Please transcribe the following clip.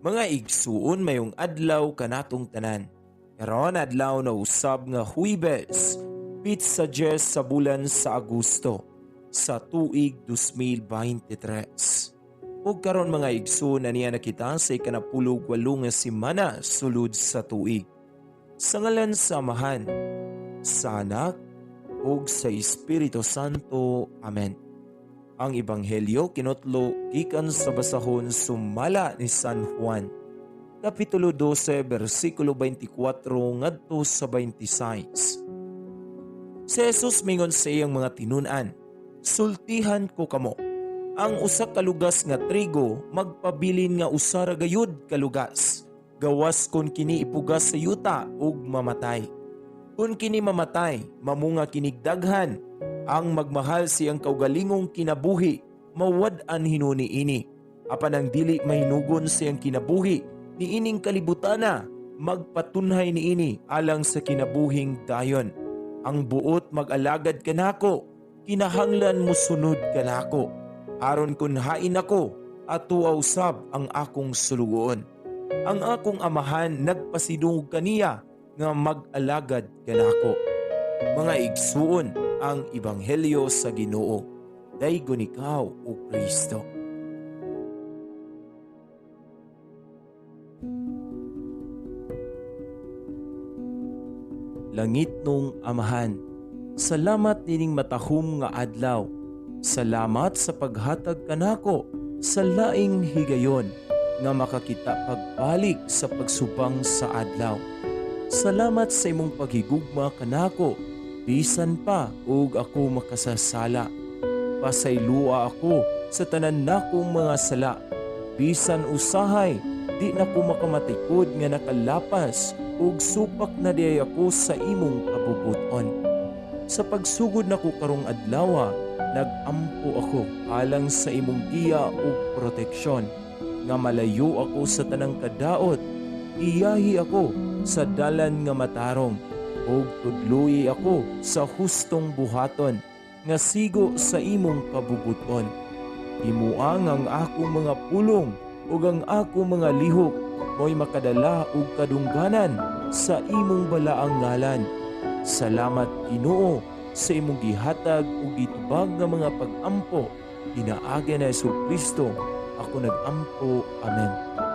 Mga igsuon, mayong adlaw kanatong tanan. Karon adlaw na usab nga Huwebes, pitsa 10 sa bulan sa Agosto sa tuig 2023. Ug karon mga igsuon, ania na kita sa 18 nga semana sulod sa tuig. Sa ngalan sa Amahan, sa Anak, ug sa Espiritu Santo. Amen. Ang Ebanghelyo kinutlo gikan sa basahon sumala ni San Juan. Kapitulo 12, bersikulo 24 ngadto sa 26. Si Jesus mingon sa iyang mga tinun-an, "Sultihan ko kamo, ang usa ka lugas nga trigo magpabilin nga usa ra gayud ka lugas, gawas kon kini ipugas sa yuta ug mamatay. Kun kini mamatay, mamunga kinig daghan. Ang magmahal siyang kaugalingong kinabuhi, mawad-an hinuni ini. Apan ang dili mahinugon siyang kinabuhi niining kalibutana, magpatunhay niini alang sa kinabuhing dayon. Ang buot mag-alagad kanako, kinahanglan mosunod kanako. Aron kun hain ako, atua usab ang akong sulugoon. Ang akong Amahan nagpasidungog kaniya nga mag-alagad kanako." Mga igsuon, ang Ebanghelyo sa Ginoo. Daygon ikaw, o Kristo. Langit nung Amahan, salamat nining matahom nga adlaw. Salamat sa paghatag kanako sa laing higayon nga makakita pagbalik sa pagsubang sa adlaw. Salamat sa imong paghigugma kanako, bisan pa ug ako makasasala. Pasaylua ako sa tanan nakong mga sala. Bisan usahay, di nako makamatikod nga nakalapas ug supak na diay ako sa imong kabubuton. Sa pagsugod nako karong adlaw, nag-ampo ako alang sa imong giya ug proteksyon, nga malayo ako sa tanang kadaot. Iyahi ako sa dalan nga matarong ug tudloyi ako sa hustong buhaton nga sigo sa imong kabubuton. Himuang ang akong mga pulong ug ang akong mga lihok mo'y makadala og kadungganan sa imong balaang ngalan. Salamat, Ginoo, sa imong gihatag ug gitubag nga mga pag-ampo. Pinaagi ni Hesus Kristo ako nag-ampo. Amen.